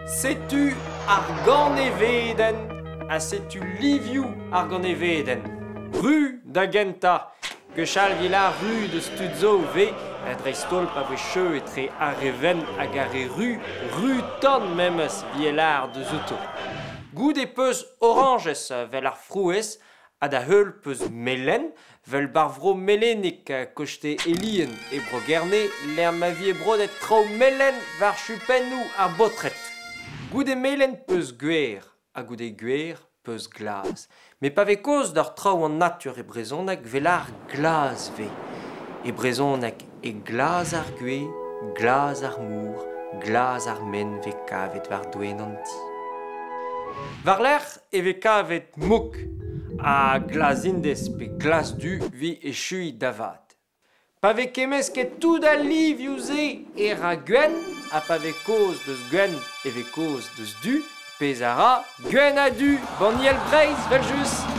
Setu ar ganevedenn ha setu livioù ar ganevedenn. Ru da gentañ. Gwechall 'vit ru deus tud zo 'vez, dreist-holl pa voe cheu etre ar re wenn hag ar re ru, ru-tan memes 'vit lâr deus outo. Goude 'peus orañjez 'vel ar frouezh ha da heul 'peus melen 'vel 'bar vro Melenig koste Elien e Bro-Gerne lec'h ma vije brodet traoù melen war chupennoù ar baotred. Goude melen 'peus gwer ha goude gwer 'peus glas. Met pa vez kaoz doc'h traoù an natur e brezhoneg 'vel lâr glas 'vez. E brezhoneg e glas ar gwez, glas ar mor, glas ar men 'vez kavet war doenn an ti. War-lerc'h e vez kavet mouk ha glas-indez pe glas-du 'vit echuiñ da vat. Pa vez kemmesket tout al livioù-se e ra gwenn ha pa vez kaoz deus gwenn e vez kaoz deus du, pezh a ra gwenn ha du, banniel Breizh 'vel-just.